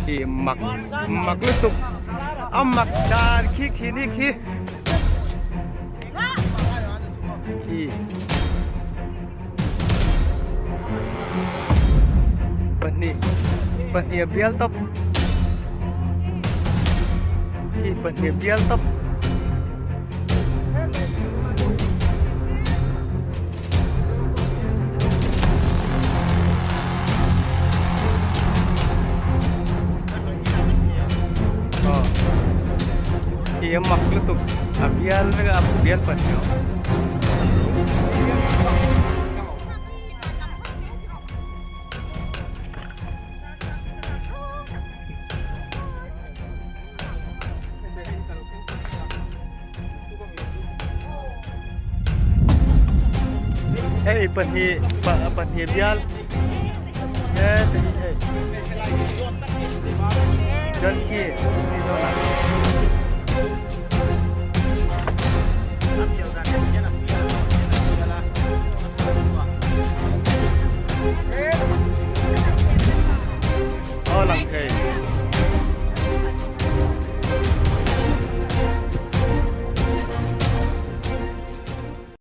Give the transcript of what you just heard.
Khi mak mak lutuk a mak dan khi khi ni khi khi pahnih pahnih a bial tawp khi pahnih a bial tawp. Khi a mak lutuk a bial vek a a bial pahnih a awm. Hei pahnih pahnih bial he te hi hei chuan khi khi zawnah.